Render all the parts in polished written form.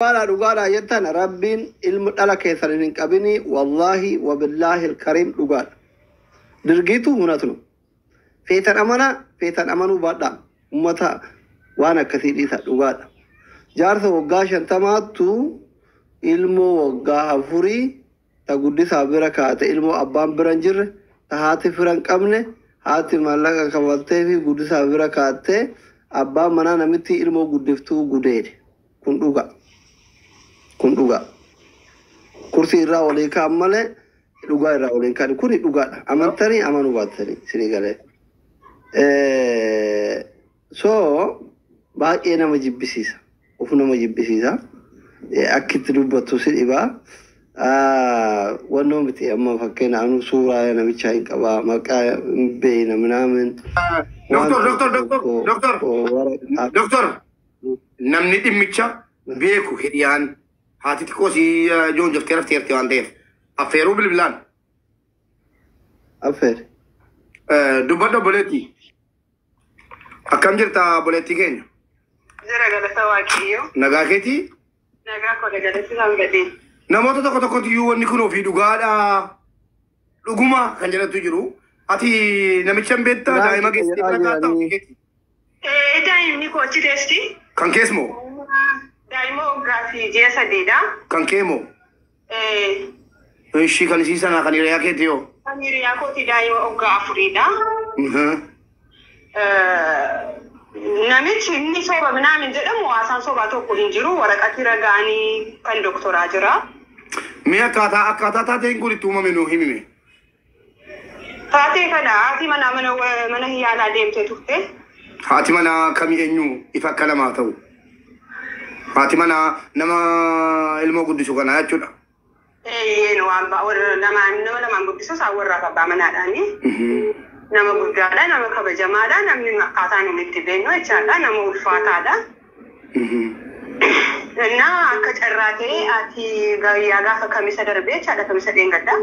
Dhugaadha, dhugaadha jettan, Rabbiin ilma dhala keessan hin qabini. Wallaahi wabillaahi alkariim, dhugaadha. Dirgiitu hunatnu. Feetan amanaa, feetan amanuu baadhaa. Ummata waan akkasii dhiisa, dhugaadha. Jaarsa waggaa 50ttu ilmoo waggaa 4 ta guddisaa bira kaate, ilmoo abbaan bira hin jirre, ta haati fira hin qabne, haati maallaqa kafaltee fi guddisaa bira kaattee, abbaan manaa namitti ilmoo guddiftuu gudeede. Kun dhuga. Kun dhuga. Kursii irraa olii ka'an malee dhugaa irraa oliin ka'an. Kuni dhugaadha. Amantanii amanuu baattanii isinii galee. So baay'ee nama jibbisiisa. Of nama jibbisiisa. Akka itti dubbattu si dhibaa. Wannoo miti, amma fakkeenya anu suuraa namichaa hin qabaa, maqaa hin beekna minaamin. Doktor, doktor, doktor, doktor, doktor, namni dhimmicha beeku hidhiyaan haati xiqqoo si joonjoftee rafteerti waan ta'eef affeeruu bilbilaan. Affeer. Dubbadhu obboleettii. Akkam jirta, obboleettii keenya? Jira, galata Waaqayyoo. Nagaa keetii? Nagaa koo, galatti isaan gadheen. Namoota tokko tokkotti iyyuu wanni kun ofii dhugaadha. Dhuguma kan jedhantu jiru. Ati namicha hin beektaa, daa'ima keessatti bira kaa'atta ofii keetii? Daa'imni koo achi teessi. Kan kees moo? Daa'ima waggaa fi ji'a 3dha. Kan kee moo? Ishii kan isii sanaa kan hiriyaa keetii yoo? Kan hiriyaa kooti daa'ima waggaa 4dha. Namichi inni soba minaamin jedhamu, haasaan sobaa tokko hin jiru. Waraqati ragaanii kan doktoraa jira. Mee akkaataa taateen kun itti uumame nuu himime. Taatee kana haati manaa mana yaalaa deemtee turte. Haati manaa kamii, eenyu, ifa akka lamaa ta'u? Haati manaa nama ilmoo guddisu kanaa jechuudha. Eeyyeen, waan warra lamaan, nama lamaan guddisu isaan warraaf abbaa manaadhaani. Nama guddaadha, nama kabajamaadha, namni akkaataa nuti itti beeknu jechaadha, nama ulfaataadha. Innaa akka carraa ta'e ati guyyaa gaafa kamisa darbee jechaadha, kamisa dheengadda.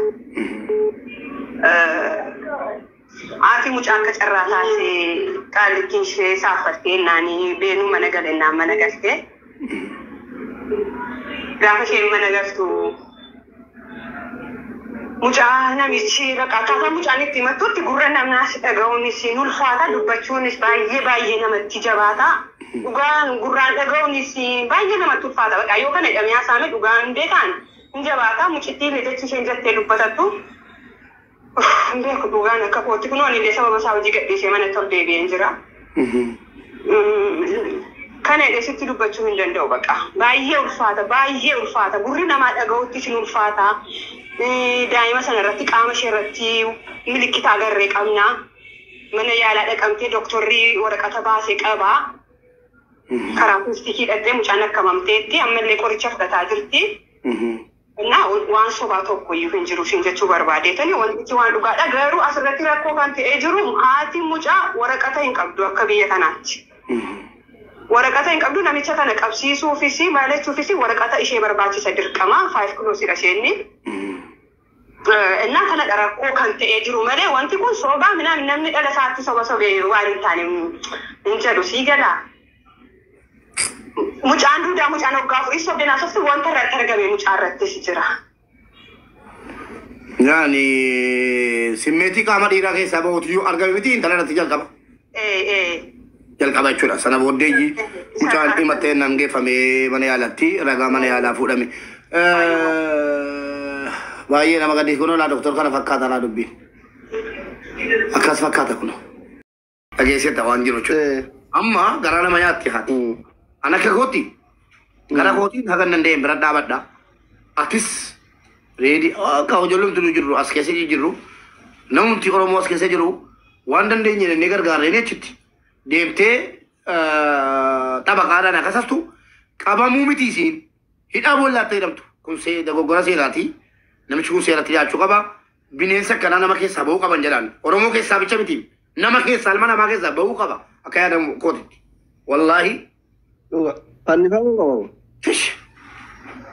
Haati mucaa akka carraa taate qaallittiin ishee saaffattee naanii beenuu mana galennaan mana galtee. Gaafa isheen mana galtu mucaa namichi bakka akkaataa mucaan itti himattutti gurra namaas dhaga'uunis hin ulfaata, dubbachuunis baay'ee baay'ee namatti jabaata. Dhugaan gurraan dhaga'uunis baay'ee namatti ulfaata. Bakka yoo kana jedhamee haasa'ame dhugaan beekaan hin jabaata. Mucittiin jechi isheen jettee dubbatattu hin beeku, dhugaan akka kootti kunoo ani illee sababa isaa hojii gadhiisee manatti ol deebi'een jira. Kana jedhee sitti dubbachuu hin danda'u baqa. Baay'ee ulfaata, baay'ee ulfaata. Gurri namaa dhaga'utti sin ulfaata. Daa'ima sana irratti, qaama ishee irratti milikkita agarree qabna. Mana yaalaa dhaqamtee doktorri waraqata baasee qaba. Karaa piistikii hidhattee mucaan akkamamteetti ammallee qoricha fudhataa jirti. Innaa waan sobaa tokko iyyuu hin jiru siin jechuu barbaadeetani, wantichi waan dhugaadha. Garuu asirratti rakkoo kan ta'ee jiru haati mucaa waraqata hin qabdu akka biyya kanaatti. Waraqata hin qabdu, namicha kana qabsiisuufis maalachuufis waraqata ishee barbaachisa dirqama, five clauseidha isheenni. Innaa kanadha rakkoo kan ta'ee jiru malee wanti kun sobaa minaan namni dhala isaatti soba sobee waan hin taane hin jedhu, sii galaa. Mucaan duudaa, mucaan waggaa 4 sobdeen haasoftu wanta irratti argame mucaa irrattis jira. Yaani simmeetii qaama dhiiraa keessaa bahutu iyyuu argame miti intala irratti jalqaba. Ee. Jalqaba jechuudha. Sana booddee mucaan himattee nan geeffamee mana yaalatti ragaa mana yaalaa fuudhame. Baay'ee nama gaddisiisu, kunoo laa doktor, kana fakkaata laa dubbiin. Akkas fakkaata kunoo. Dhageessetta waan jiru jechuudha. Amma garaa nama nyaatti haati. An akka kootti gara kootiin haga danda'een bira dhaabadha. Atis ready akka ijoolleen nu jirru as keessa jirru, namumti Oromoo as keessa jiru waan dandeenye jennee gargaarreen achitti deemtee xabaqaadhaan akkasastu qabamuu miti, isiin hidhaa boollaatti jedhamtu kun dogoggora seeraati. Namichi kun seeratti dhiyaachuu qaba. Bineensa akkanaa nama keessaa bahuu qaban jedhaan. Oromoo keessaa bicha miti. Nama keessaa, ilma namaa keessaa bahuu qaba. Akka yaadamu kootitti. Wallaahi. Dhuga. Fannifamuu qaba. Tish.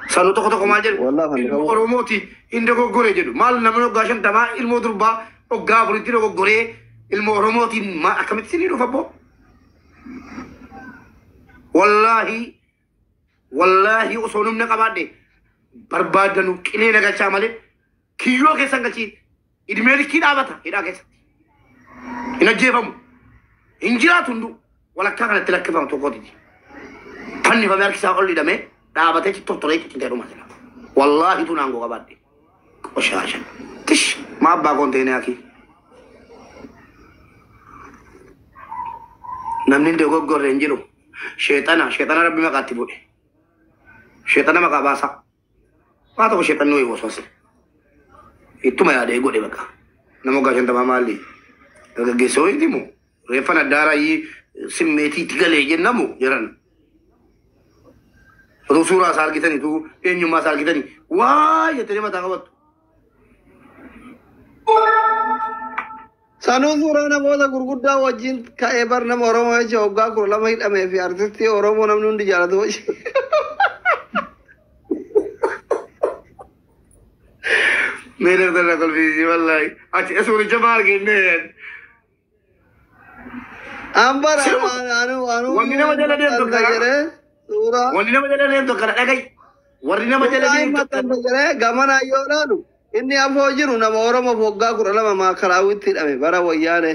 Sanuu tokko tokko maal jedhu? Wallaahi fannifamuu. Oromooti hin dogoggore jedhu. Maal, namni waggaa 50 ilmoo durbaa waggaa 4tti dogoggoree ilmoo Oromootiin akkamitti isinii dhufa abboo? Wallaahi. Wallaahi osoo humna qabaadhe barbaadanu qilee nagalchaa malee kiyyoo keessan galchii idmee likkii dhaabata hidhaa keessatti. Hin ajjeefamu. Hin jiraatu hunduu walakkaa kanatti lakkifamu tokkootiti. Fannifamee harki isaa ol hidhamee dhaabatee tortoree ciccitee dhuma jira. Wallaahi tun aangoo qabaadhe. Qoshaasha. Tish maa abbaa konteenaa kii. Namni hin dogoggorre hin jiru. Sheexana sheexana rabbi maqaatti bu'e. Sheexana maqaa baasaa. Waa tokko sheexanni wayii waswaase. Ittuma yaadee godhe bakka. Nama waggaa 50 maalli? Dargaggeessa wayiiti moo? Reeffan addaarayyii simmeetiitti galee jennamu jedhan. Otoo suuraa isaa argitanii tuu eenyummaa isaa argitanii waa jettanii mataa qabattu. Sanuu suuraa namoota gurguddaa wajjin ka'ee bar nama Oromoo jecha waggaa 12 hidhamee fi artistii Oromoo namni hundi jaalatu wajjin. Mee dardarra kolfiisi wallaahi. Achi suuricha maal argine? Ambar anu anu Wanni nama jala deemtu maxxansa kana. jedhee suuraa Wanni nama jala deemtu kana dhaga'i. Warri nama jala suuraa hin deemtu kana. maxxansa jedhee gamana yoo ilaalu inni afoo jiru nama Oromoof waggaa 12 maakalaawwitti hidhame bara wayyaane.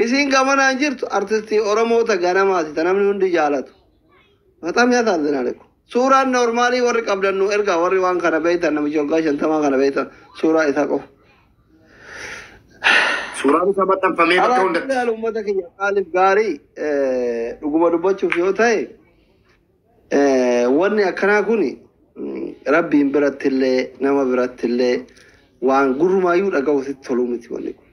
Isiin gamanaan jirtu artistii Oromoota ganamaati ta namni hundi jaalatu. Maxxan ያሳዝናል እኮ suuraan normaalii warri qabdan nu ergaa warri waan kana beektan namichi waggaa 50 kana beektan suuraa isaa qofa. Suuraan isaa maxxanfamee bakka hundatti. Alaa uummata keenya qaaliif gaarii dhuguma dubbachuuf yoo ta'e wanni akkanaa kun rabbiin birattillee nama birattillee waan gurrumaayyuu dhaga'u sitti toluu miti wanni kun.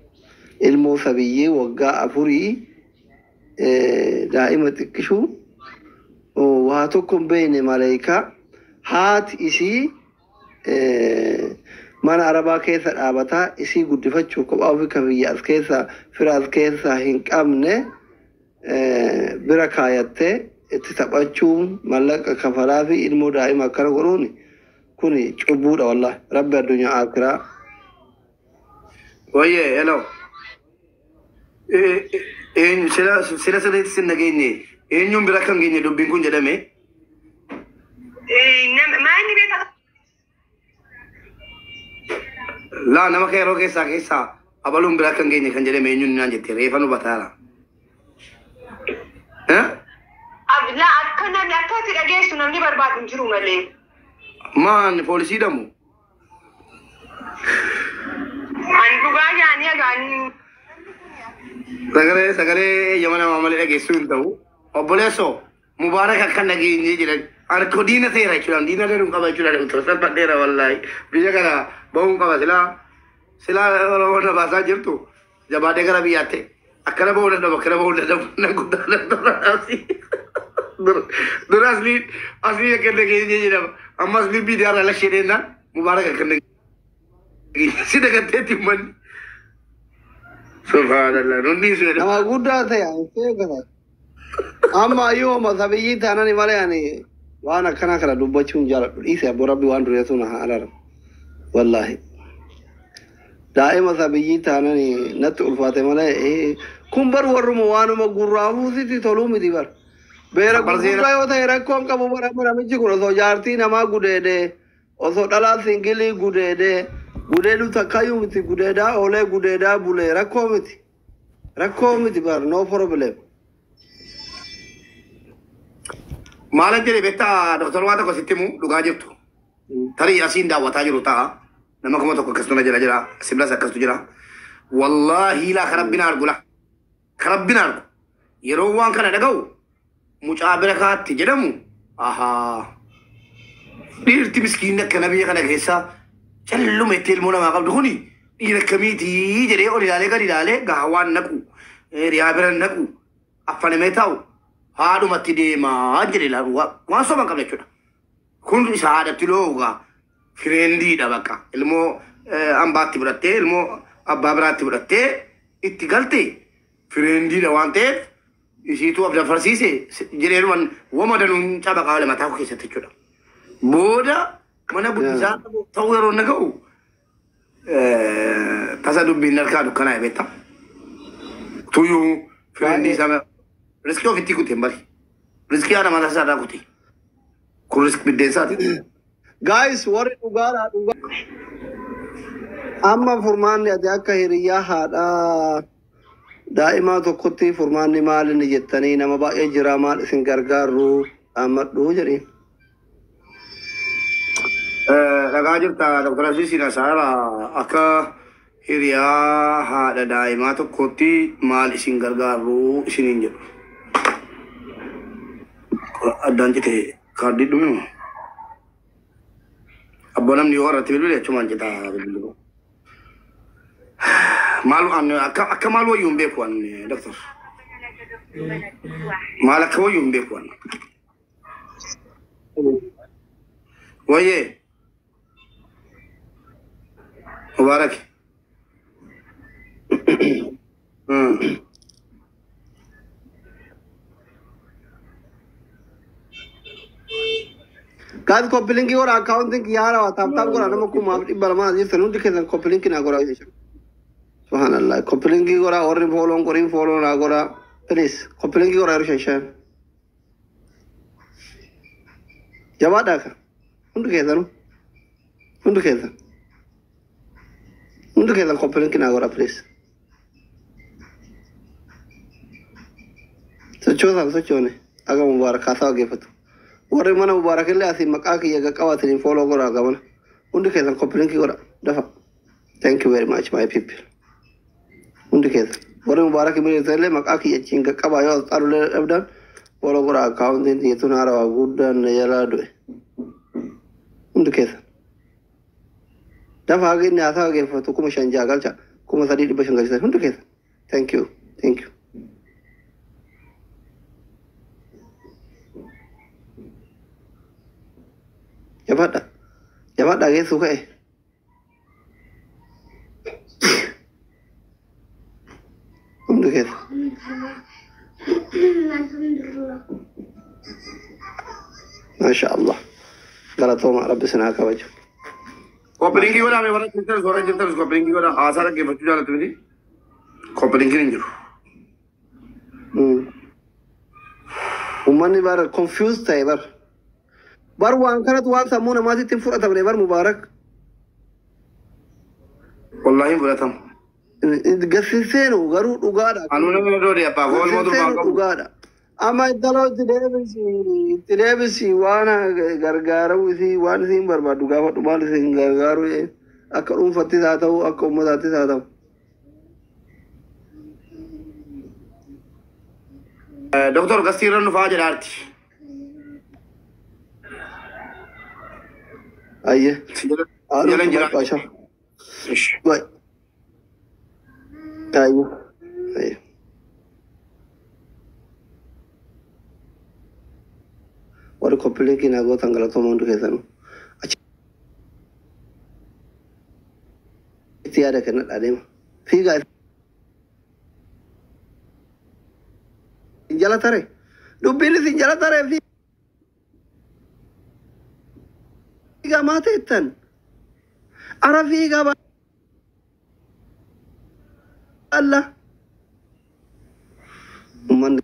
Ilmoo sabiyyee waggaa 4 daa'ima xiqqishuu waa tokko hin beekne maleekaa haati isii mana arabaa keessa dhaabataa isii guddifachuuf kophaa ofii kan biyya as keessa fira as keessa hin qabne bira kaayattee itti taphachuun mallaqa kafalaa fi ilmoo daa'ima akkana godhuun kun cubbuudha wallahi rabbi addunyaa akiraa. Wayyee hello. Eenyu sila sila sirriitti sin dhageenye eenyuun bira kan geenye dubbiin kun jedhame. Maalni beekaa? Laa nama kan yeroo keessaa keessaa abaluun bira kan geenye kan jedhame eenyuun naan jette reefa nu bataara. Laa akka namni akka ati dhageessu namni barbaadu hin jiru malee. Maan poolisii dhamu? Ani dhugaa nyaanii agaanii. Sagalee sagalee eeyyama namaa malee dhageessuu hin ta'u. Obboleessoo Mubaarak akka nageenyee jiran. Ani diina seera jechuudha. Diina danuu qaba jechuudha. Utoo salphadheera wallaahi. Biyya kana bahuun qaba silaa silaa Oromoon na baasaa jirtu jabaadhee gara biyyaatti akkana bahuu danda'u akkana bahuu danda'u nan guddaa danda'u. Dura asli asli akka nageenyee jedhama. Amma asli miidiyaa irraa lashee deennaan Mubaarak akka nageenyee si dagatteetti uummanni. Subhaanallah nunni sun Nama guddaa ta'e ani seegata. Amma ayyuu sabiyyii taanani malee ani waan akkanaa kana dubbachuu hin jaaladhu. Dhiise abbo rabbi waan dureessu na haa araaramu. Wallaahi. Daa'ima sabiyyii taanani natti ulfaate malee kun bar warruma waanuma gurraafuu sitti toluu miti bar. Beera gurguddaa yoo ta'e rakkoon qabu bara namichi kun osoo jaartii namaa gudeedee osoo dhalaa singilii gudeedee gudeeduu takkayyuu miti gudeedaa oolee gudeedaa bulee rakkoo miti. Rakkoo miti bar no problem. Maalan jedhe beektaa doktor waa tokko sitti himu dhugaa jirtu. Tarii asiin daawwataa jiru ta'a. Nama 1000 akkasuma jira jira. Sibilas akkastu jira. Wallaahi laa karabbina argu laa. Karabbina argu. Yeroo waan kana dhaga'u mucaa bira kaatti jedhamu ahaa. Dhiirti miskiinni akkana biyya kana keessa calluma itti ilmoo namaa qabdu kuni dhiira akkamiitii jedhee ol ilaalee gadi ilaalee gahaa waan naqu riyaa bira naqu affanamee taa'u haadhumatti deemaa jedhe ilaalu waan soba hin qabne jechuudha. Kun isa haadhatti loogaa fireendiidha bakka ilmoo hambaatti fudhattee ilmoo abbaa biraatti fudhattee itti galte fireendiidha waan ta'eef isiitu of dafarsiise jedhee wama danuun caba qaala mataa koo keessatti jechuudha. Booda mana guddisaa ta'uu yeroo inni ga'u tasa dubbiin harkaa dukkanaa'e beektaa. Tuyyuu fireendii isaa riskii ofitti kute hin bari. Riskii haadha mataa isaa irraa kute. Kun risk biddeensaati. Guys, warri dhugaadhaa dhugaa. Amma furmaanni ati akka hiriyyaa haadhaa daa'imaa tokkotti furmaanni maal inni jettanii nama baay'ee jira maal isin gargaarru dhaammadhu jedhiin. Dhagaa jirta Dr. Aziz Nasaara akka hiriyaa haadha daa'imaa tokkotti maal isin gargaarru isiniin jedhu. Addaan cite kaardii dhume moo? Abboo namni yoo irratti bilbile achumaan cita bilbilli. Maal akka maal wayyuu hin beeku an Dr. Maal akka wayyuu hin beeku an. Wayyee. Mubarak. Guys, copy link godha accounting yaara tap tap godha nama 2,200 jirtan hundi keessan copy link naa godha jechuudha. Subhanallah. Copy link godha warri follow qoriin follow naa godha. Please copy link godha yeroo shan shan. Jabaadhaa ka. Hundi keessanuu. Hundi keessan. Hundi keessan copy link naa godha please. Sochoosaan sochoone aga Mubaarak haasaa dhaggeeffatu. Warri mana Mubaarak illee asii maqaa kiyya qaqqabaatanii follow godhaa gamana. Hundi keessan copy link godha dafa. Thank you very much, my people. Hundi keessan. Warri Mubaarak bira illee maqaa kiyya achiin qaqqabaa yoo as xaarulee dhabdan follow godhaa akkaawuntiin xiyyeetuun haarawaa guddaan na jalaa du'e. Hundi keessan. Dafa haga inni haasaa dhaggeeffatu 5,600 galcha 3,500 galchisan hundi keessan. Thank you. Thank you. Jabaadha. Jabaadha geessuu ka'e. Hundi keessa. Maasha Allah. Galatooma Rabbi sinaa kabaju. Copy link godhaa mee warra jirtanis warra jirtanis copy link godhaa haasaa dhaggeeffachuu jaallattu miti. Copy linkiin hin jiru. Uummanni bara confused ta'e bar. Bar waan kanatu waan sammuu namaatitti hin fudhatamne bar Mubaarak. Wallaahi hin fudhatamu. Gassiseenu garuu dhugaadha. Anuu nama doode abbaa koo ilmoo durbaan Gassiseenu qabu. dhugaadha. Amma intala itti deebisi waan gargaaru isii waan isiin barbaaddu gaafadhu maal isin gargaaru akka dhuunfattis haa ta'u akka uummataattis haa ta'u. Doktor Gastiirra nufaa jedhaarti. Ayyee. Jalan jira. Baasha. Ish. Bye. Ayyee. Ayyee. Warri copy link naa gootan galatooma hundi keessanuu. Achitti yaada kennadhaa deema. Fiigaa isin jala tare. Dubbiin isin jala tare fiigaa maa ta'ettan? Ara fiigaa baalla. Uummanni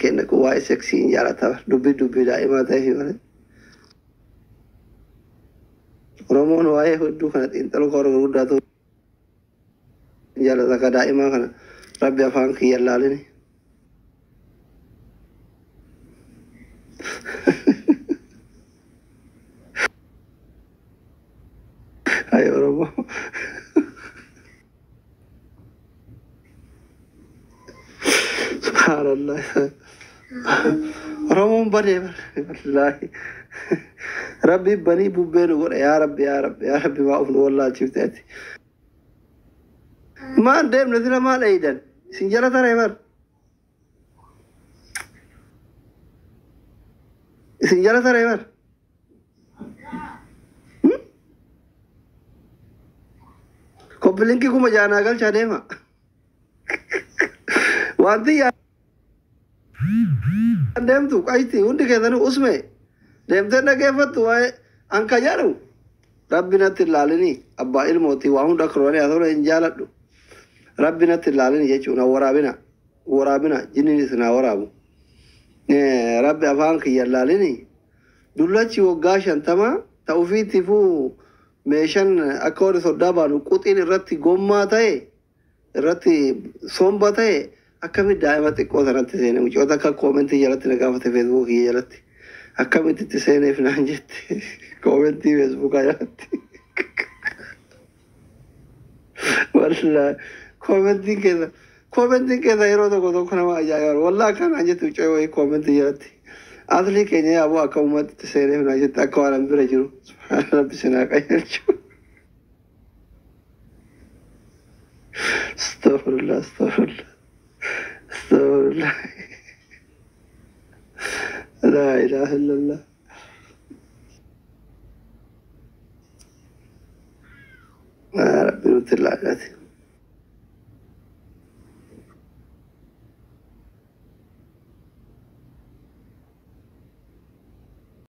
keenya kun waa'ee seksii hin jaalata. Dubbii dubbii daa'imaa ta'e malee. Oromoon waa'ee hedduu kana xiinxaluu kan gurguddaa ta'u hin jaalata. Ka daa'imaa kana Rabbi afaan kiyya laalini. Ay Oromoo. Subhanallah. Oromoon badee wallaahi. Rabbi banii bubbee nu godhe yaa Rabbi yaa Rabbi yaa Rabbi maa of nu wallaalchifte ati. Maal deemne sila maal eeydan? Isin jala taree bar. Isin jala taree bar. Copy link 6,000 naa galchaa deema. Wanti yaa deemtu qayti hundi keessanuu usme deemtee dhaggeeffattu waa'ee anka jedhu Rabbi natti hin laalini abbaa ilmootii waa hunda akka haa ta'u hin jaaladhu. Rabbi natti hin laalini jechuun waraabina waraabina jinniin isin haa waraabu. Rabbi afaan kiyya hin laalini Dullachi waggaa 50 ta'uufiitifuu meeshaan akka warri soddaa baanu quxiin irratti gommaa ta'e irratti somba ta'e akkamitti daa'ima xiqqoo sanatti seene? Mucoota akka koomentii jalatti na gaafate, feesbuukii jalatti akkamitti itti seeneef naan jette koomentii feesbuukaa jalatti. Wallaahi koomentiin keessa yeroo tokko tokko nama ajaa'iba. Wallaahi akkanaan jette mucoo wayii koomentii jalatti. Asli keenya yaaboo akka uummatti seeneef naan jette, akka waan an bira jiru. Subhaana Rabbi sinaa qajeelchu. Astaghfirullah, astaghfirullah, astaghfirullah. Laa ilaaha illallah. Rabbi nutti laallate.